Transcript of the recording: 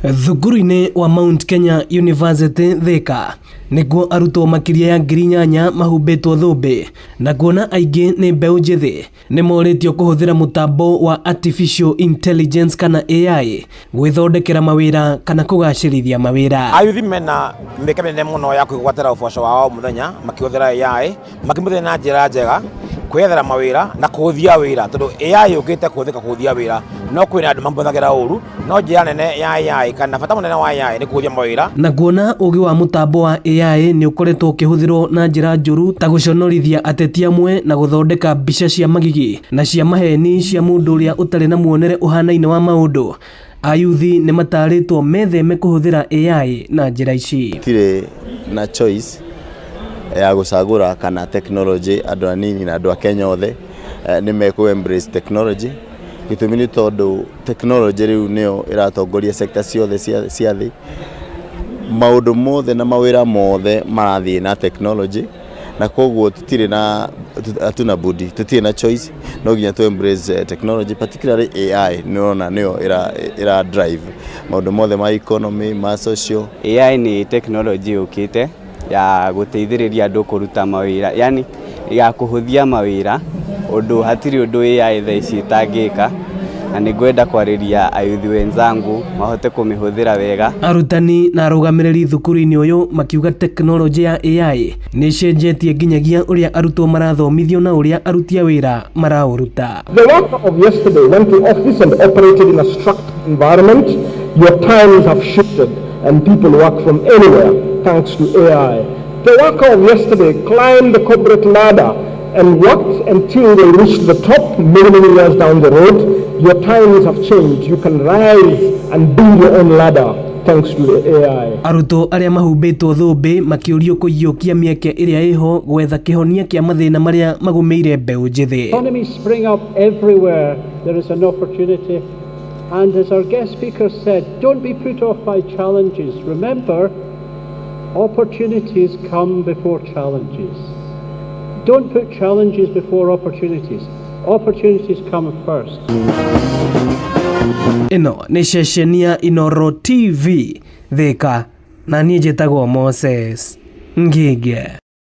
Thukuru-inĩ wa Mount Kenya University Thika nĩkuo arutwo makĩria ya 8000 mahumbĩtwo thũmbĩ na kuona aingĩ nĩ mbeũ njĩthĩ nĩ morĩtio kũhũthĩra mũtambo wa Artificial Intelligence kana AI gwĩthondekera mawĩra kana kũgacĩrithia mawĩra. Ayuthi mena mĩeke mĩnene mũno ya kwĩgwatĩra ũboco wao o mũthenya makĩhũthĩra AI, makĩmĩhũthĩra na njĩra njega kwĩyethera mawĩra na kũhũthia wĩra tondũ AI yũkĩte kũhũthĩka kũhũthia wĩra no kwĩna andũ mamĩhũthagĩra ũru no njĩra nene ya AI kana bata mũnene wa AI nĩ kũhũthia mawĩra. Na kuona ũgĩ wa mũtambo wa AI nĩ ũkoretwo ũkĩhũthĩrwo na njĩra njũru ta gũconorithia ateti amwe na gũthondeka mbica cia magigi na cia maheni cia mũndũ ũrĩa ũtarĩ na muonere ũhanaine wa maũndũ, ayuthi nĩ matarĩtwo metheme kũhũthĩra AI na njĩra ici. Tũtirĩ na choice ya gũcagũra kana technology andũ anini na andũ a Kenya othe nĩ mekũ embrace technology. Gĩtũmi nĩ tondũ technology rĩu nĩyo ĩratongoria sector ciothe cia thĩ. Maũndũ mothe na mawĩra mothe marathiĩ na technology na koguo tũtirĩ na hatuna budi, tũtirĩ na choice, no nginya tũ embrace technology, particularly AI. Nĩ ũrona nĩyo ĩra drive maũndũ mothe ma economy, ma social. AI nĩ technology yũkĩte ya gũteithĩrĩria andũ kũruta mawĩra, yani ya kũhũthia mawĩra, ũndũ hatirĩ ũndũ AI thaa ici ĩtangĩka, na nĩ ngwenda kwarĩria ayuthi wenzangu mahote kũmĩhũthĩra wega. Arutani na arũgamĩrĩri thukuru-inĩ ũyũ makiuga tekinoronjĩ ya AI nĩ ĩcenjetie nginyagia ũrĩa arutwo marathomithio na ũrĩa aruti a wĩra maraũruta. The worker of yesterday went to office and operated in a structured environment. Your times have shifted and people work from anywhere thanks to AI. The worker of yesterday climbed the corporate ladder and worked until they reached the top many, many years down the road. Your times have changed. You can rise and build your own ladder thanks to the AI. Arutwo arĩa mahumbĩtwo thũmbĩ makĩũrio kũiyũkia mĩeke ĩrĩa ĩho gwetha kĩhonia kĩa mathĩna marĩa magũmĩire mbeũ njĩthĩ. Economies spring up everywhere there is an opportunity. And as our guest speaker said, don't be put off by challenges. Remember, opportunities come before challenges. Don't put challenges before opportunities. Opportunities come first. Ĩno nĩ ceceni ya Inooro TV Thika na niĩ njĩtagwo Moses Ngige.